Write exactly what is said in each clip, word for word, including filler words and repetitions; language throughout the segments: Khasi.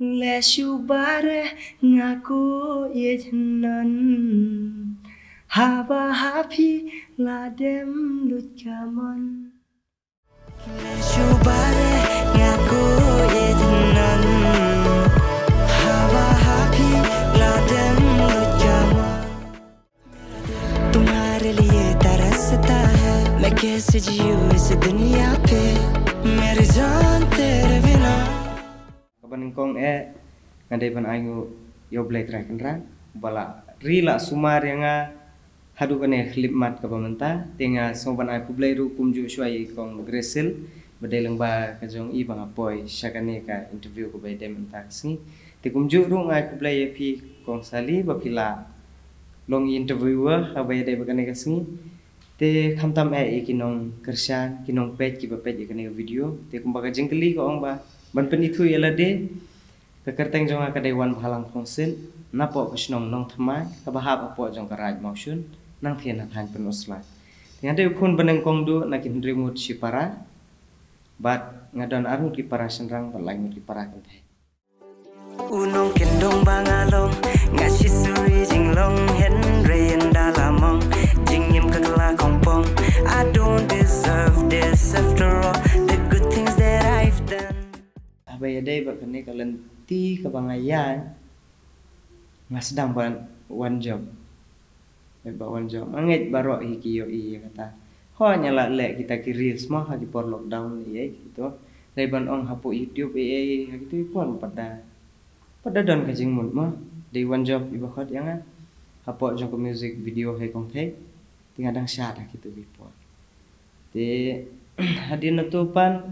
Leh shu bareh nga ko ïeit hynnon, haba ha phi la dem lut ka mon. Leh shu bareh nga ko ïeit hynnon, haba ha phi la dem lut ka mon. तुम्हारे लिए तरसता है मैं, कैसे जीऊँ इस दुनिया पे, मेरी जान तेरे बिना। Kaba nyngkong eh, nga dei ban ai nguh ïa U Blei Trai Kynrad ba la ri la sumar ïa nga haduh kane ka khyllipmat kaba mynta. Te nga sngew ban ai khublei ruh kumjuh shuwa ïa i Kong Grace Hill ba dei lyngba ka jong i ba nga poi sha kane ka interview kaba ïadei mynta ka sngi. Te kumjuh ruh nga ai khublei ïa phi Kong Sali ba phi la long i interviewer haba ïadei bad kane ka sngi. Te khamtam eh ïa ki nongkyrshan, ki nongpeit kiba peit ïa kane ka video. Te kumba ka jingkylli ka ong ba ban pynithuh ïa lade, ka kyrteng jong nga ka dei Wanbhalang Khongsyn, napoh ka shnong Nongthymmai kaba hap hapoh jong ka Raid Mawshun, nangthie na thaiñ Pynursla. Te nga dei u khun ba nyngkong duh na ki hynriew ngut shipara, bad nga don ar ngut ki para shynrang bad lai ngut ki para kynthei. U nongkyndong ba nga long, nga shisuri jinglong, hynrei ynda la mong, jingim ka la kongpong. I don't deserve this after all the good things that I've done. Haba ïadei bad kane ka lynti kaba nga ïaid, nga sdang ban wan job. Bad ba wan job, nga ngeit baroh hi ki ïohi ïa kata. Hooid nga la leh kita ki reels mo ha ki por lockdown ïa kito. Dei ban ong hapoh YouTube ïa ha kito ki por pat da, pat da don ka jingmut mo. Dei wan job iba khot ïa nga hapoh jong ka music video Hei Kong Thei. Te nga dang shad ha kito ki por. Te hadien nato pat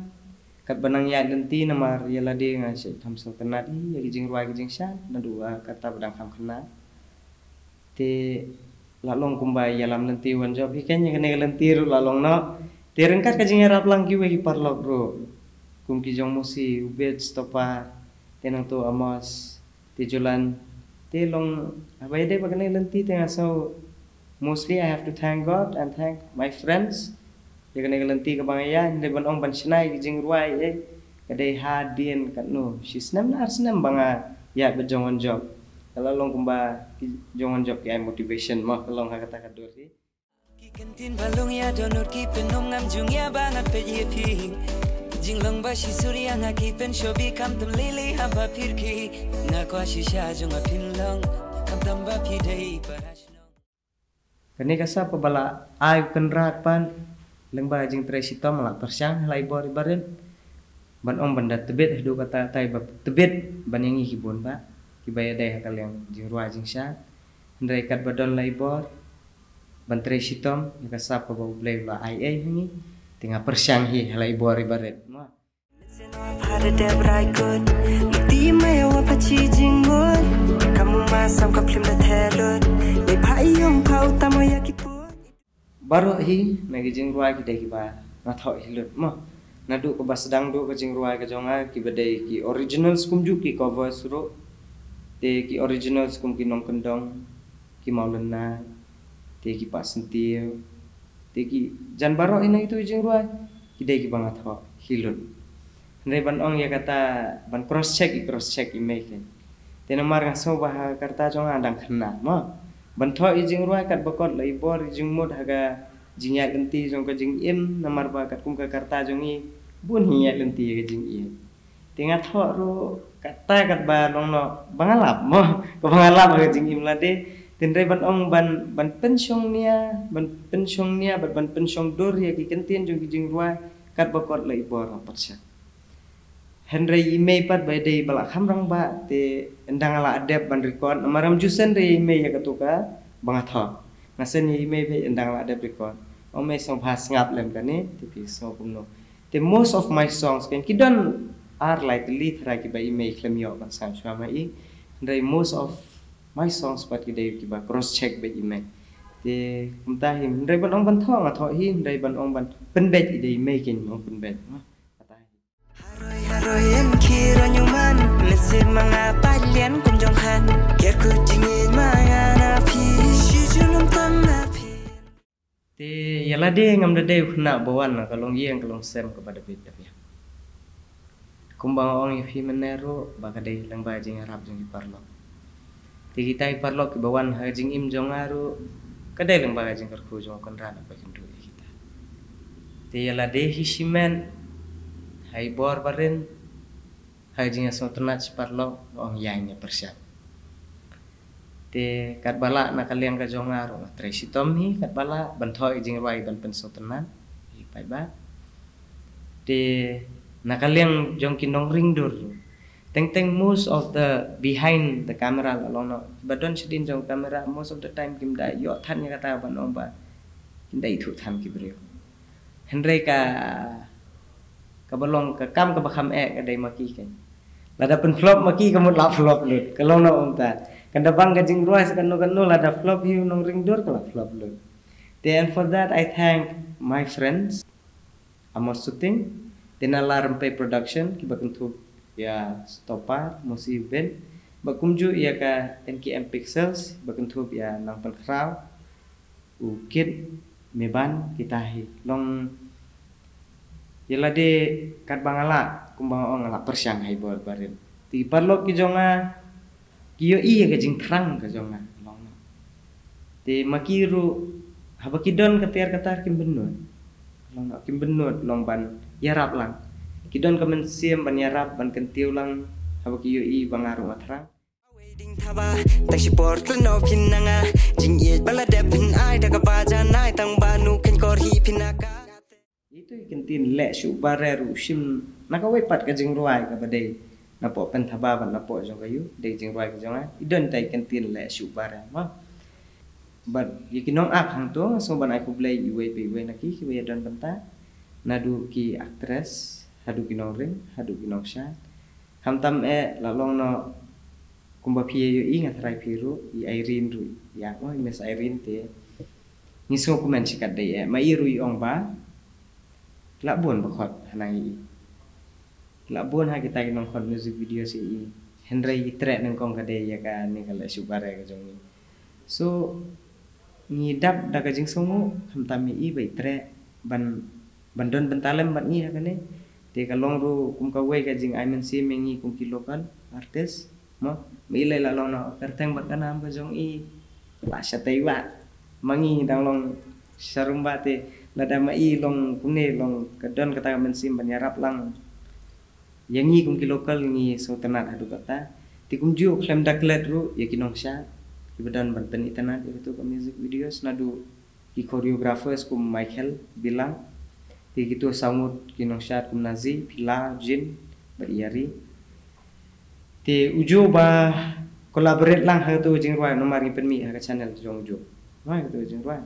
katba nang ïaid lynti namar ïa lade nga shu tham sngewtynnat ïa ki jingrwai ki jingshad naduh kata ba dang kham khynnah. Te la long kumba ïalam lynti wan job hi, kane ka lynti ruh la long noh. Te ryngkat ka jingïarap lang kiwei ki paralok ruh, kum ki jong Mosi, u Bit Stopper, te nangto Amos, te Jolan. Te long haba ïadei bad kane ka lynti te nga sngew mostly I have to thank God and thank my friends. Ïa kane ka lynti kaba nga ïaid, hynrei ban ong ban shna ïa ki jingrwai eh, ka dei hadien katno, shi snem na ar snem ba nga ïaid bad jong wan job. Ka la long kumba ki jong wan job ki ai motivation mo, ka long ha kata ka dur hi. Ki kyntien ba long ïa dohnud ki pyndonkam jong ïa ba nga peit ïa phi. Jinglong ba shisuri ïa nga ki pynshoh bad khamtam lei lei haba pyrkhi. Nga kwah shisha jong nga phin long, khamtam ba phi dei para shnong. Kane ka sap kaba la ai u Kynrad pat lyngba jingtrei shitom, la pyrshang ha la i bor i barit ban ong ban da tbit haduh katta katta ba tbit ban ïa ngi ki bun bah kiba ïadei ha ka liang jingrwai jingshad. Hynrei katba don la i bor ban trei shitom ïa ka sap kaba U Blei u la ai ei ha ngi, te nga pyrshang hi ha la i bor i barit mo. Baroh hi na ki jingrwai ki dei kiba nga thoh hi lut mo. Naduh kaba sdang duh ka jingrwai ka jong nga, kiba dei ki originals kumjuh ki covers ruh. Te ki originals kum ki Nongkyndong, ki Mawlynnai, te ki Pah Syntiew, te ki jan baroh hi na kitu ki jingrwai ki dei kiba nga thoh hi lut. Hynrei ban ong ïa kata ban cross check, i cross check i mei kein. Te namar nga sngew ba ha ka rta jong nga dang khynnah mo ban thoh i jingrwai katba kot la i bor i jingmut ha ka jingïaid lynti jong ka jingim, namar ba katkum ka rta jong i bun hi ïaid lynti ïa ka jingim. Te nga thoh ruh kata katba long noh ba nga lap mo, kaba nga lap ha ka jingim lade. Te hynrei ban ong ban, ban pynshong nia, ban pynshong nia bad ban pynshong dur ïa ki kyntien jong ki jingrwai katba kot la i bor nga pyrshang. Hynrei i mei pat ba dei ba la kham rangbah, te ynda nga la dep ban record, namar ngam ju send re i mei ïa katu kaba nga thoh. Nga send ïa i mei ba ynda nga la dep record. Ong mei, sngewbha sngap lem kane, te phi sngew kumno. Te most of my songs kein, ki don ar lai tylli tharai kiba i mei khlem ïoh ban sngap shuwa ma i. Hynrei most of my songs pat ki dei kiba cross check beit i mei. Te kumta hi, hynrei ban ong ban thoh nga thoh hi, hynrei ban ong ban pynbeit i dei i mei kein, ong pynbeit. Kata hi. Haroi haroi em ki ro nyuman, mynsiem ma nga palian kum jong khan. Ker kut jingin ma nga na phi, shi junum tam na phi. Te ïa lade ngam da dei u khynnah ba wan na ka longïing ka longsem kaba da bit da biang. Kumba nga ong ïa phi mynne ruh ba ka dei lyngba ka jingïarap jong ki paralok. Te kita ki paralok kiba wan ha ka jingim jong nga ruh ka dei lyngba ka jingkyrkhu jong u Kynrad ba kynduh ïa kita. Te ïa lade hi shimet ha i bor barit ha ka jingïasngewtynnat sha paralok, nga ong ïa nga pyrshang. Te katba lah na ka liang ka jong nga ruh nga trei shitom hi katba lah ban thoh ïa ki jingrwai ban pynsngewtynnat ïa ki paidbah. Te na ka liang jong ki nongring dur ruh, teng teng most of the behind the camera la long noh, ba don shadien jong camera, most of the time kim da ïoh than ïa kata ban ong ba kim da ithuh than ki briew. Hynrei ka, kaba long ka kam kaba kham eh ka dei ma ki kein. Lada pynflop ma ki ka mut la flop lut, ka long noh kumta. Kan da bang ka jingrwai sa kano kano, lada flop hi u nongring dur ka la flop lut. Te and for that I thank my friends Amos Shooting, te na la Rympei Production kiba kynthup ïa Stopper, Mosi Ubin, ba kumjuh ïa ka N K M Pixels ba kynthup ïa Nang Pynkhraw, u Kit Meban, kita hi long ïa lade katba nga lah, kumba nga ong nga lah pyrshang ha i bor barit. Te ki paralok ki jong nga ki ïohi ïa ka jingthrang ka jong nga, long noh. Te ma ki ruh haba ki don ka tiar ka tar kim bynnud, long noh, kim bynnud long ban ïarap lang. Ki don ka mynsiem ban ïarap, ban kyntiew lang haba ki ïohi ba nga ruh nga thrang. Waiting thaba, tang shi por khlem no phin nanga. Jingïeit ba la dep phin ai da kaba jan ai tang ba nu khein kor hi phin aka. Ito i kyntien leh shuh ba re ruh shim na kawei pat ka jingrwai kaba dei napoh Pynthaba bad napoh jong ka ïu, dei jingrwai ka jong nga. I don ita i kyntien leh shuh ba re ma. Bad ïa ki nongak hangto nga sngew ban ai khublei iwei pa iwei na ki kiba ïa don bynta, naduh ki actress haduh ki nongring haduh ki nongshad. Khamtam eh la long noh kumba phi ïa ïohi, nga tharai phi ruh, i Irene ruh ïa, oh, i Miss Irene te ngi sngew kumne shi katdei eh. Ma i ruh i ong ba la bun ba khot hana i, la bun ha kita ki nongkhot music video shi i. Hynrei i treh nyngkong ka dei ïa kane ka leh shuh ba re ka jong ngi. So ngi dap da ka jingsngewnguh, khamtam ïa i ba i treh ban, ban don bynta lem bad ngi ha kane. Te ka long ruh kum kawei ka jingai mynsiem ïa ngi kum ki local artist. Mo, ma i lei la long noh kyrteng bad ka nam ka jong i la shatei bha. Ma ngi dang long sharum bha te lada ma i long kumne, long ka don kata ka mynsiem ban ïarap lang ïa ngi kum ki local, ngi sngewtynnat haduh katta. Te kumjuh khlem da klet ruh ïa ki nongshad kiba don ban pynitynnat ïa kito ka music videos, naduh ki choreographers kum Michael Bilang, te kito sawut ki nongshad kum Nazi, Pila, Jin bad Ïari. Te ujuh ba collaborate lang ha kato jingrwai, namar ngi pynmih ha ka channel jong ujuh. Namar kato jingrwai.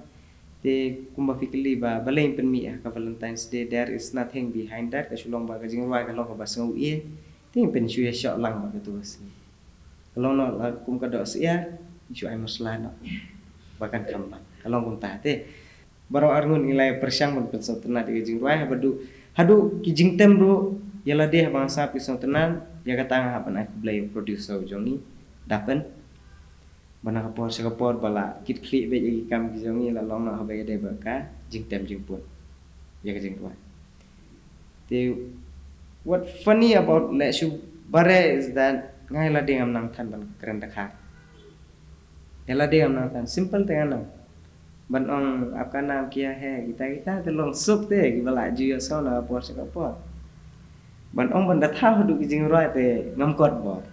Te kumba phi kylli ba balei ngi pynmih ha ka Valentine's Day, there is nothing behind that, ka shu long ba ka jingrwai ka long kaba sngew ïeit. Te ngi pynshu ïa shoh lang ba kato ka sngi. Ka long noh la kum ka doh syiar, ngi shu ai masla noh ba kan kham bang. Ka long kumta te. Baroh arngut ngi la ïa pyrshang ban pynsngewtynnat ïa ka jingrwai, haba duh, haduh ki jingtem ruh ïa lade haba nga sngap ki sngewtynnat, ïa kata nga hap ban ai khublei ïa u producer jong ngi, Dapen. Ba na ka por sha ka por ba la kit khlieh beit ïa ki kam ki jong ngi, la long noh haba ïadei bad ka jingtem jingpun ïa ka jingrwai. Te what funny about Leh Shu Bare is that nga ïa lade ngam nang than ban kren dkhar. Ïa lade ngam nang than, simple te nga nang ban ong Aap Ka Naam Kya Hai, kita kita te long suk te kiba la ju ïohsngew na ka por sha ka por. Ban ong ban da thaw haduh ki jingrwai te ngam kot bor.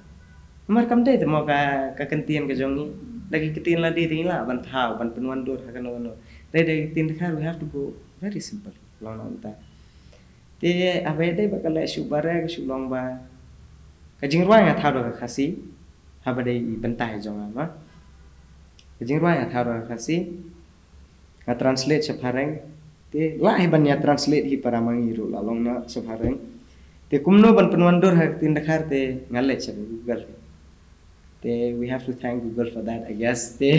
Namar kam dei te mo ka, ka kyntien ka jong ngi. Da ki kyntien lade te ngi lah ban thaw, ban pynwandur ha kano kano. Dei da ki kyntien dkhar we have to go very simple. Long nangta. Te haba ïadei bad ka Leh Shu Bare ka shu long ba ka jingrwai nga thaw da ka Khasi. Haba dei i bynta i jong nga ma, ka jingrwai nga thaw da ka Khasi, nga translate sha phareng. Te lah hi ban ïa translate hi para ma ngi ruh, la long na sha phareng. Te kumno ban pynwandur ha ka ktien dkhar te nga leit sha Google. Te we have to thank Google for that, I guess. Te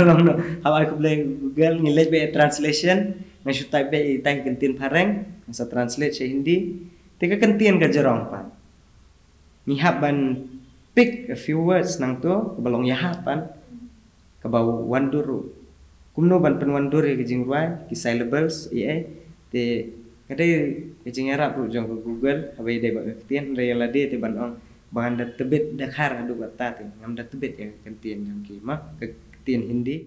long na, haba ai khublei Google, ngi leit bad translation, nga shu type bad ita ki kyntien phareng, nga sa translate sha Hindi. Te ka kyntien ka jrong pat. Ngi hap ban pick a few words nangto kaba long ïahap pat, kaba wandur ruh. Kumno ban pynwandur ïa ka jingrwai, ki syllables, ïa, te Ka dei ka jingïarap ruh jong ka Google, haba ïadei bad ka ktien, hynrei ïa lade te ban ong ba ngan da tbit da khar haduh katta te, ngam da tbit ïa ka ktien jong ki, ma, ka ktien Hindi.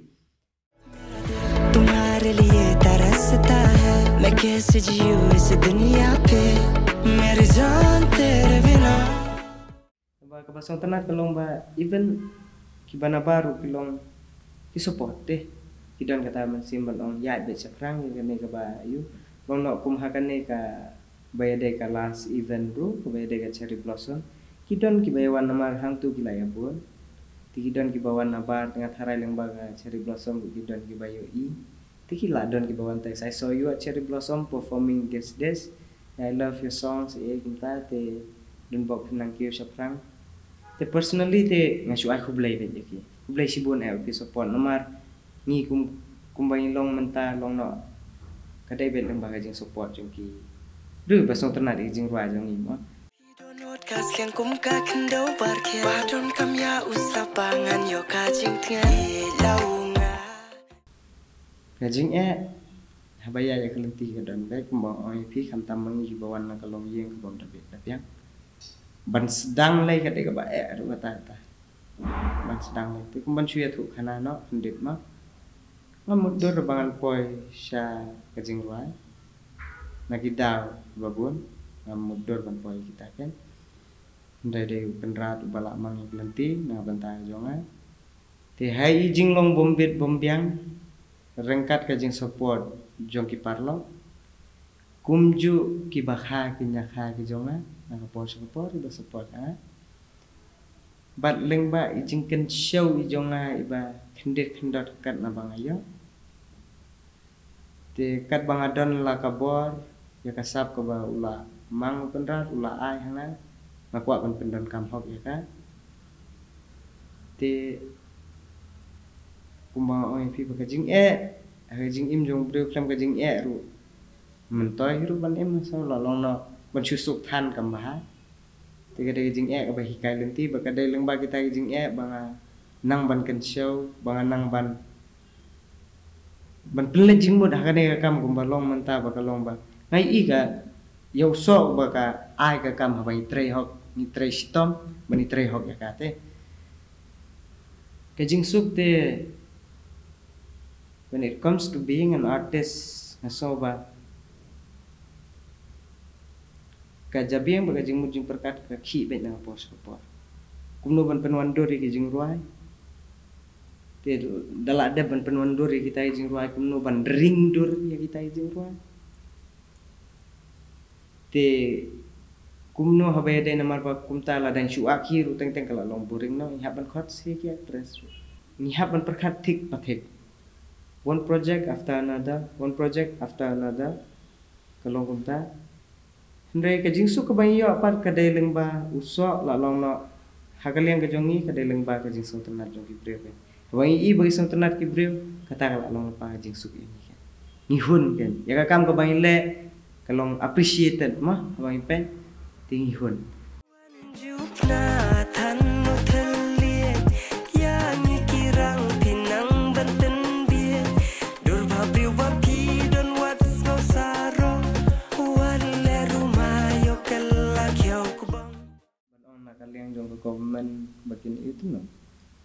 तुम्हारे लिए तरसता है मैं कैसे जीऊँ इस दुनिया पे मेरी जान तेरे बिना Ba kaba sngewtynnat ka long ba even kiba nabar ruh ki long ki support te. Ki don kata mynsiem ban ong ïaid beit shaphrang ïa kane kaba ïoh. Long noh kum ha kane kaba ïadei ka last event ruh, kaba ïadei ka Cherry Blossom. Ki don kiba ïa wan namar hangto ki la ïa bun. Te ki don kiba wan nabar, te nga tharai lyngba ka Cherry Blossom ruh ki don kiba ïohi. Te ki la don kiba wan te, "I saw you at Cherry Blossom performing this, this. I love your songs," eh, kumta, te don bok phin nang kiew shaphrang. Te personally te nga shu ai khublei beit ïa ki. Khublei shibun eh ki support namar ngi kum, kumba ngi long mynta long noh. Ka dei beit lyngba ka jingsupport jong ki. Ruh ba sngewtynnat ïa ka jingrwai jong ngi mo. Ka sliang kum ka khyndew barkhia. Ba don kam ïa u slap ba ngan ïoh ka jingtngen. Ïa la u nga. Ka jingeh haba ïa ïa ka lynti ka don beit kumba ong ïa phi khamtam ma ngi kiba wan na ka longïing ka bym da bit da biang. Ban sdang lei ka dei kaba eh ruh kata kata. Ban sdang lei te kum ban shu ïathuh khana noh khyndiat ma. Ngam mutdur ba ngan poi sha ka jingrwai. Na ki daw ba bun ngam mutdur ban poi kita ken. Hynrei dei u Kynrad uba lah mang ïa ka lynti na ka bynta jong nga. Te ha i jinglong bym bit bym biang ryngkat ka jingsupport jong ki paralok. Kumjuh kiba kha ki ñiakha ki jong nga na ka por sha ka por iba support ïa nga. Bad lyngba i jingkynshew i jong nga iba khyndiat khyndot kat na ba nga ïoh. Te katba nga don la ka bor ïa ka sap kaba u la mang u Kynrad u la ai ha nga, nga kwah ban pyndonkam hok ïa ka. Te kumba nga ong ïa phi ba ka jingeh, ka jingim jong u briew khlem ka jingeh ruh myntoi hi ruh ban im, sa la long noh ban shu suk than kam bha. Te ka dei ka jingeh kaba hikai lynti ba ka dei lyngba kita ki jingeh ba nga nang ban kynshew, ba nga nang ban ban pynleit jingmut ha kane ka kam kumba long mynta ba ka long ba nga ïohi ka ïa u soh ba ka ai ka kam haba ngi trei hok, ngi trei shitom, ba ngi trei hok ïa ka te. Ka jingsuk te when it comes to being an artist nga sngew ba ka jabieng bad ka jingmut jingpyrkhat ka khih beit na ka por sha ka por. Kumno ban pynwandur ïa ki jingrwai? Te da la dep ban pynwandur ïa kita ki jingrwai kumno ban ring dur ïa kita ki jingrwai? Te kumno haba ïadei namar ba kumta la dang shu akhir ruh teng teng ka la long boring noh. Ngi hap ban khot sha ki actress ruh. Ngi hap ban pyrkhat thik pa thik. One project after another, one project after another. Ka long kumta. Hynrei ka jingsuk kaba ngi ïoh pat ka dei lyngba u soh la long noh ha ka liang ka jong ngi ka dei lyngba ka jingsngewtynnat jong ki briew. Haba ngi i ba ki sngewtynnat ki briew kata ka la long lypa ka jingsuk ïa ngi. Ngi hun ken ïa ka kam kaba ngi leh ka long appreciated ma haba ngi peit te ngi hun. Jupna than u thylliej ïa ngi ki rang phi nang ban pynbiej. Dur ba briew ba phi don wat sngewsarong wat leh ruma ïoh kylla khiaw kbong. Ban ong na ka liang jong ka government ba kin ïoh tu no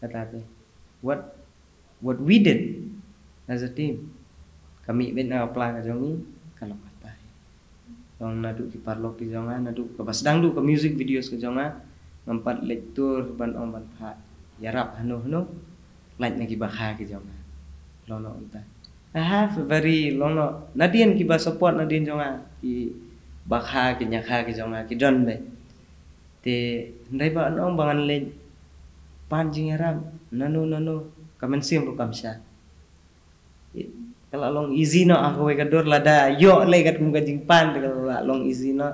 kata te what what we did as a team. Ka mih beit na ka pla ka jong ngi ka long kata. Long naduh ki paralok ki jong nga, naduh kaba sdang duh ka music videos ka jong nga, ngam pat leit tur ban ong ban phah ïarap hano hano, lait na ki bakha ki jong nga. Long no uta. I have a very long no nadien kiba support nadien jong nga, ki bakha ki ñiakha ki jong nga ki don beit. Te hynrei ba ngan ong ba ngan leit pan jingïarap nano nano ka mynsiem ruh kam shah. Ka la long easy noh ha kawei ka dur lada ïoh lei katkum ka jingpan te ka la long easy noh.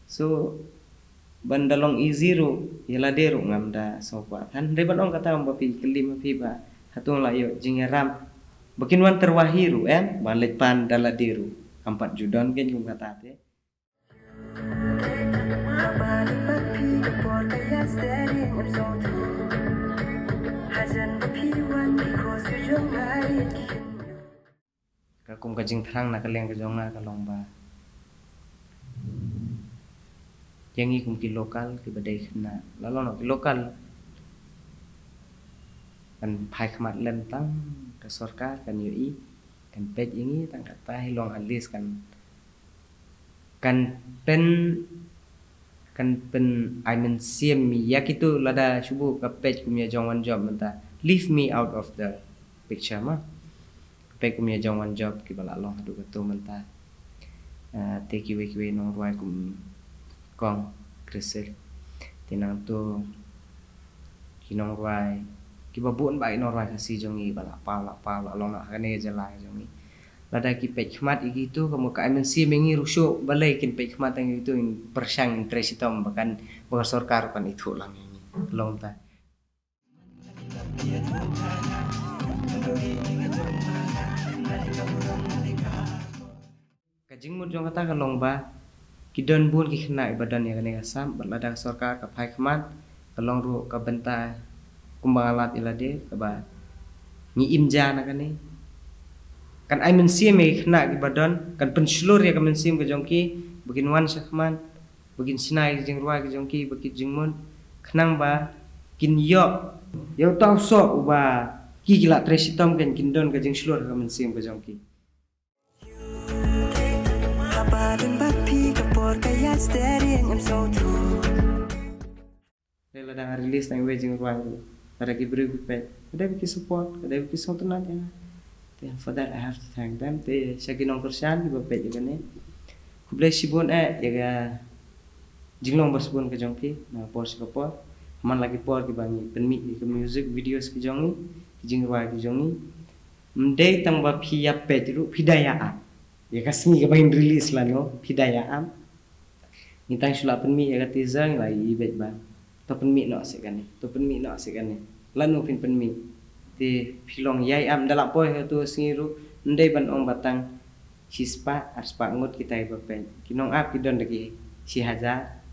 So ban da long easy ruh ïa lade ruh ngam da sngewkwah. Hynrei ban ong kata ba phi kylli ma phi ba hato la ïoh jingïarap ba kin wan tyrwa hi ruh em ban leit pan da lade ruh kam pat ju don ken kum kata te. Ka kum ka jingthrang na ka liang ka jong nga ka long ba ïa ngi kum ki local kiba dei khynnah, la long noh ki local, kan phai khmat lem tang ka sorkar kan ïohi, kan peit ïa ngi tang katta hi long, at least kan, kan pyn, kan pyn ai mynsiem ïa kito, lada shu buh ka page kum ïa Jong Wan Jop mynta, leave me out of the picture ma. Ka page kum ïa Jong Wan Jop kiba la long haduh kato mynta. Ah, te kiwei kiwei nongrwai kum kong Krisil, te nangto ki nongrwai kiba bun bah ki nongrwai Khasi jong ngi ba la paw, la paw, la long noh ha kane ka jylla ka jong ngi. Lada ki peit khmat ïa kito, ka mut ka ai mynsiem ïa ngi ruh shuh, balei kin peit khmat tang ïa kito, in pyrshang, in trei shitom ba kan, ba ka sorkar kan ithuh lang ïa ngi. Long ta. Ka jingmut jong kata ka long ba ki don bun ki khynnah iba don ïa kane ka sap, bad lada ka sorkar ka phai khmat, ka long ruh ka bynta kumba nga lap ïa lade, kaba ngi im ja na kane. Kan ai mynsiem ïa ki khynnah kiba don, kan pynshlur ïa ka mynsiem ka jong ki, ba kin wan sha khmat, ba kin shna ïa ki jingrwai ka jong ki, ba ki jingmut, khnang ba kin ïoh ïa uta u soh uba ki, ki la trei shitom, kan kin don ka jingshlur ha ka mynsiem ka jong ki. Haba don bad phi ka por ka ïaid steady and I'm so true. Te lada nga release tang iwei jingrwai ruh, lada ki briew ki peit, ka dei ba ki support, ka dei ba ki sngewtynnat ïa nga. Te for that I have to thank them. Te sha ki nongkyrshan kiba peit ïa kane, khublei shibun eh ïa ka jinglong ba sbun ka jong phi na ka por sha ka por. Man la ki por kiba ngi pynmih ïa ki music videos ki jong ngi, ki jingrwai ki jong ngi, ym dei tang ba phi ïa peit ruh, phi da ïa ap. Ïa ka sngi kaba ngin release lano, phi da ïa ap. Ngi tang shu la pynmih ïa ka teaser, ngi la ïohi beit ba to pynmih noh seh kane, to pynmih noh seh kane. Lano phin pynmih? Te phi long ïai ap, da la poi ha tu sngi ruh, ym dei ban ong ba tang shispah arspah ngut kita kiba peit. Ki nong ap ki don da ki shi hajar.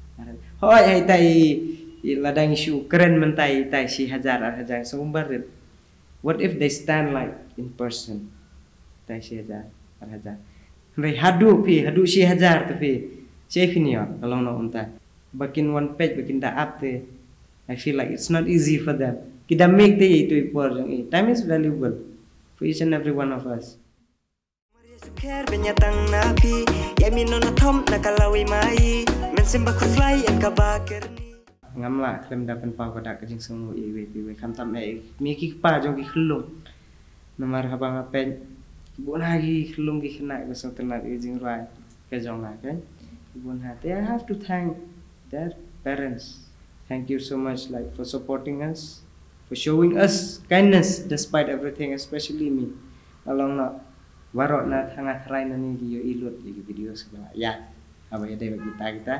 Hooid, ha ita i, i lada ngi shu kren mynta, ita i shi hajar ar hajar sngewbha rit. What if they stand, like, in person? Ita i shi hajar ar hajar. Hynrei haduh phi, haduh shi hajar tu phi, shaei phin ïoh? Ka long noh kumta. Ba kin wan peit, ba kin da ap te, I feel like it's not easy for them. Ki da mih te ïa itu i por jong i. Time is valuable for each and every one of us. Ngam lah khlem da pynpaw ka dak ka jingsngew ïa iwei pa iwei, khamtam eh, ïa ki kpa jong ki khyllung. Namar haba nga peit, bun ha ki khyllung ki khynnah ki sngewtynnat ïa ka jingrwai ka jong nga, kan. Bun ha te, I have to thank their parents. Thank you so much, like, for supporting us, for showing us kindness despite everything, especially me. Along na, baroh na tha nga tharai nangne ki ïohi lut ïa ki videos kiba la ïaid, haba ïadei bad kita kita.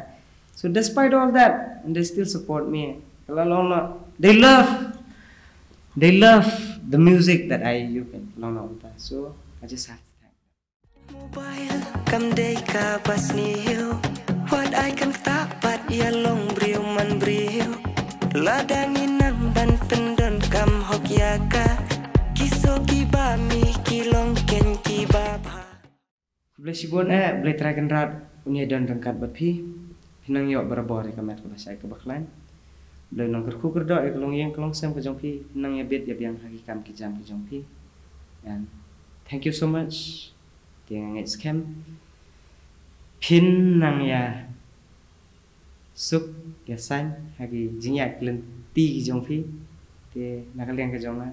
So despite all that, and they still support me. Ka la long na, they love, they love the music that I, you can, long na kumta. So I just have to thank them. Mobile kam dei kaba sniew, wat ai kam ktah pat ïa long briew man briew. Lada ngi nang ban pyndonkam hok ïa ka, ki soh kiba mih ki long keiñ kiba bha. Khublei shibun eh, Blei Trai Kynrad un ïa don ryngkat bad phi. Phin nang ïoh barabor ïa ka met kaba shai kaba khlaiñ. Blei un nang kyrkhu kyrdoh ïa ka longïing ka longsem ka jong phi. Phin nang ïa bit ïa biang ha ki kam ki jam ki jong phi. And thank you so much. Te nga ngeit skhem phin nang ïa suk ïa saiñ ha ki jingïaid lynti ki jong phi. Te na ka liang ka jong nga,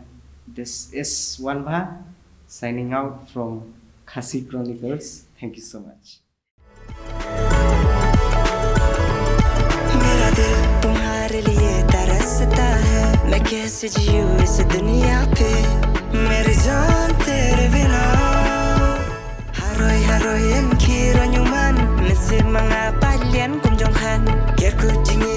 this is Wanbha signing out from Khasi Chronicles. Thank you so much. मेरा दिल तुम्हारे लिए तरसता है, मैं कैसे जीऊँ इस दुनिया पे, मेरी जान तेरे बिना। Haroi haroi em khiro nyuman, mynsiem ma nga palian kum jong han, ker ku jing